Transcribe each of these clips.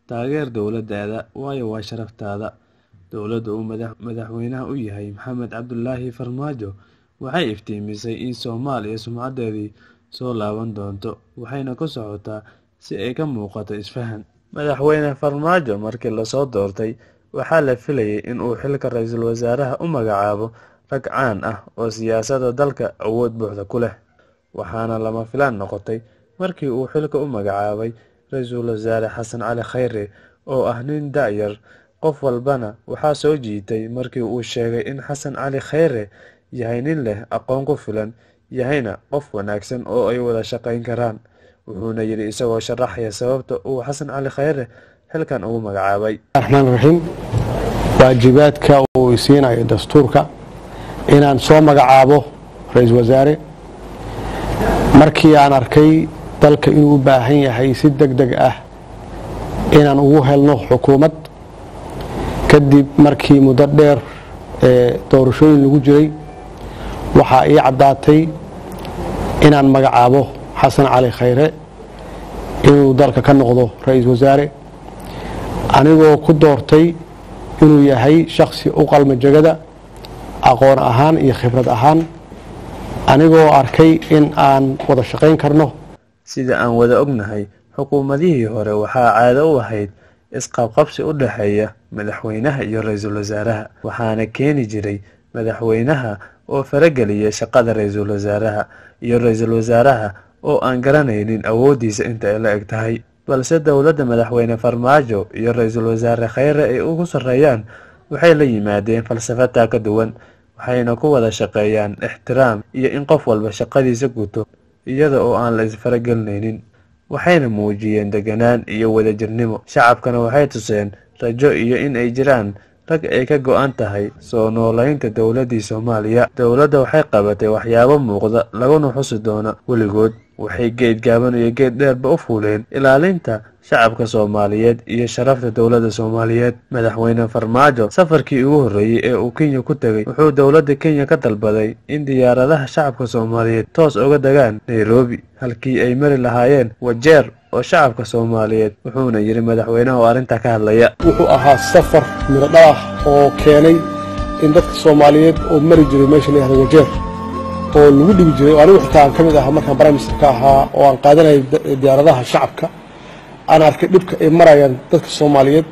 Taageer dowladdaada, waayo waa sharaftaada. Dowladda uu madaxweynaha u yahay Maxamed Cabdulaahi Farmaajo waxay iftiimisay in Soomaaliya sumcadeedii soo laaban doonto, waxayna ku socotaa si ay ka muuqato isfahan. Madaxweyne Farmaajo markii la soo doortay waxaa la filayay in uu xilka ra'iisul wasaaraha u magacaabo rag caan ah oo siyaasadda dalka awood buuxda ku leh, waxaana lama filaan noqotay markii uu xilka u magacaabay Ra'iisul Wasaare Xasan Cali Khayre oo ah nin da'yar. Qof walbana waxaa soo jiitay markii uu sheegay in Xasan Cali Khayre yahay nin leh aqoon ku filan, yahayna qof wanaagsan oo ay wada shaqayn karaan. Wuxuuna yidhi isagoo sharaxaya sababta uu Xasan Cali Khayre xilkan ugu magacaabay. Raxmaan raxiim, waajibaadka uu isiinayo dastuurka inaan soo magacaabo ra-iisul wasaare markii aan arkay dalka inuu u baahan yahay si deg deg ah inaan ugu helno xukuumad, kadib markii muddo dheer ee doorashooyin lagu jiray, waxaa ii caddaatay inaan magacaabo Xasan Cali Khayre inuu dalka ka noqdo ra-iisul wasaare, anigoo ku doortay inuu yahay shakhsi u qalma jegada aqoon ahaan iyo khibrad ahaan, anigoo arkay in aan wada shaqayn karno. Sida aan wada ognahay, xukuumadihii hore waxaa caado u ahayd isqabqabsi u dhexeeya madaxweynaha iyo ra'iisul wasaaraha, waxaana keeni jiray madaxweynaha oo farageliya shaqada ra'iisul wasaaraha iyo ra'iisul wasaaraha oo aan garanaynin awooddiisa inta ay la eg tahay. Balse dowladda madaxweyne Farmaajo iyo ra'iisul wasaare Khayre ay ugu sarreeyaan waxay la yimaadeen falsafad taa ka duwan, waxayna ku wada shaqeeyaan ixtiraam iyo in qof walba shaqadiisa guto iyada oo aan la isfaragelinaynin. Waxayna muujiyeen deganaan iyo wadajirnimo, shacabkana waxay tuseen rajo iyo in ay jiraan rag ay ka go'an tahay soo noolaynta dowladdii Soomaaliya. Dowladda waxay qabatay waxyaabo muuqda laguna xusi doono weligood. Waxay geed gaaban iyo geed dheerba u fuuleen ilaalinta shacabka Soomaaliyeed iyo sharafta dowladda Soomaaliyeed. Madaxweyne Farmaajo safarkii ugu horreeyay ee uu Kenya ku tegay wuxuu dowladda Kenya ka dalbaday in diyaaradaha shacabka Soomaaliyeed toos uga degaan Nairobi halkii ay mari lahaayeen Wajeer oo shacabka Soomaaliyeed. Wuxuuna yidhi madaxweynaha oo arrintaa ka hadlaya: Wuxuu ahaa safar midho dhal ah oo keenay in dadka Soomaaliyeed oo mari jiray meesha la yihahdo Wajeer oo lagu dhibi jiray, oo anigu xitaa aan ka mid ahaa markaan prime minister ka ahaa oo aan qaadanayay diyaaradaha shacabka, aan arkay dhibka ay marayaan dadka Soomaaliyeed.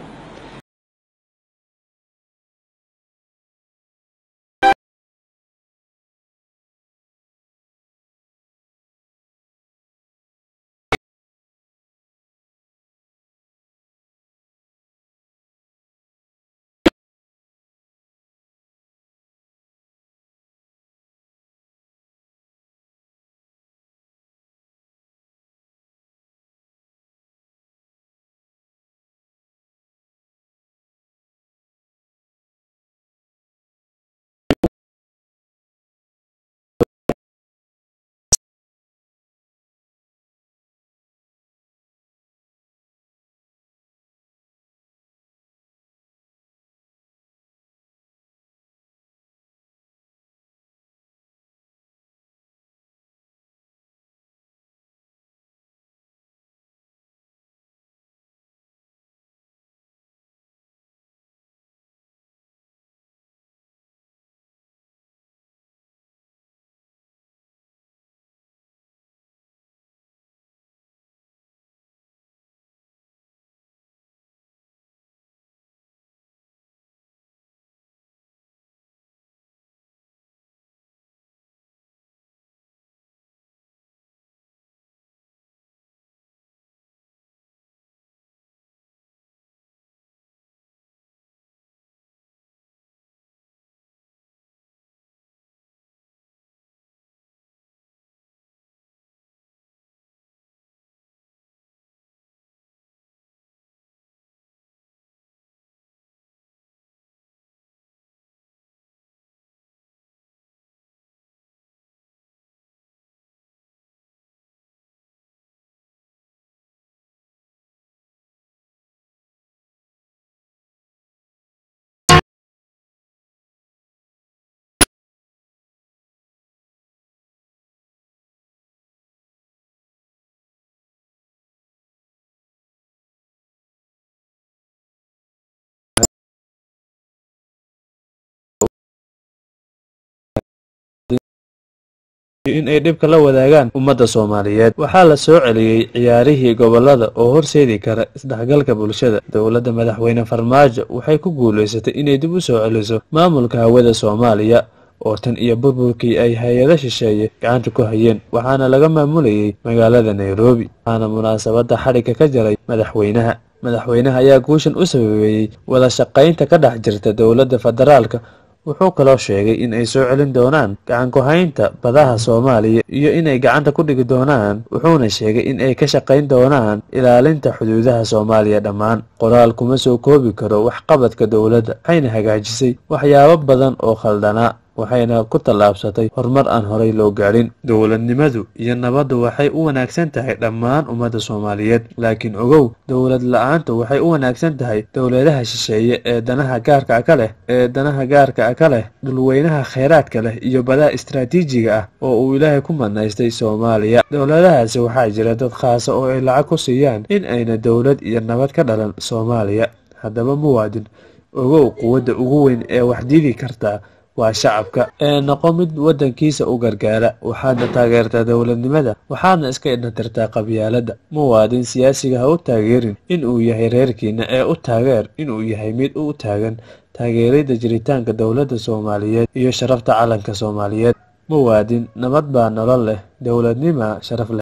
iyo in ay dhibka la wadaagaan ummadda Soomaaliyeed. Waxaa la soo celiyey ciyaarihii gobolada oo horseedi kara isdhexgalka bulshada. Dowladda Madaxweyne Farmaajo waxay ku guuleysatay inay dib u soo celiso maamulka hawada Soomaaliya oo tan iyo burburkii ay hay-ado shisheeye gacanta ku hayeen, waxaana laga maamulayay magaalada Nairobi. Waxaana munaasabadda xadhigga ka jaray madaxweynaha. Madaxweynaha ayaa guushan u sababeeyey wada shaqaynta ka dhex jirta dowladda federaalka. Wuxuu kaloo sheegay in ay soo celin doonaan gacan ku-haynta badaha Soomaaliya iyo inay gacanta ku dhigi doonaan, wuxuuna sheegay in ay ka shaqayn doonaan ilaalinta xuduudaha Soomaaliya dhammaan. Qoraal kuma soo koobi karo waxqabadka dowladda, waxayna hagaajisay waxyaabo badan oo khaldanaa, waxayna ku tallaabsatay horumar aan horay loo gaadhin. Dowladnimadu iyo nabaddu waxay u wanaagsan tahay dhammaan ummadda Soomaaliyeed, laakiin ogow, dowlad la-aantu waxay u wanaagsan tahay dowladaha shisheeye ee danaha gaarka ka leh ee danaha gaarka ka leh dhulweynaha kheyraadka leh iyo badaha istaraatiijiga ah oo uu Ilaahay ku manaystay Soomaaliya. Dowladahaasi waxaa jira dad khaasa oo ay lacag ku siiyaan in ayna dowlad iyo nabad ka dhalan Soomaaliya. Haddaba muwaadin, ogow, quwadda ugu weyn ee wax diidi kartaa waa shacabka. Ee noqo mid waddankiisa u gargaara, waxaadna taageertaa dowladnimada, waxaadna iska indhatirtaa qabyaaladda. Muwaadin, siyaasiga ha u taageerin in uu yahay reerkiina, ee u taageer inuu yahay mid u taagan taageeridda jiritaanka dowladda Soomaaliyeed iyo sharafta calanka Soomaaliyeed. Muwaadin, nabad baa nolol leh, dowladnima sharaf leh.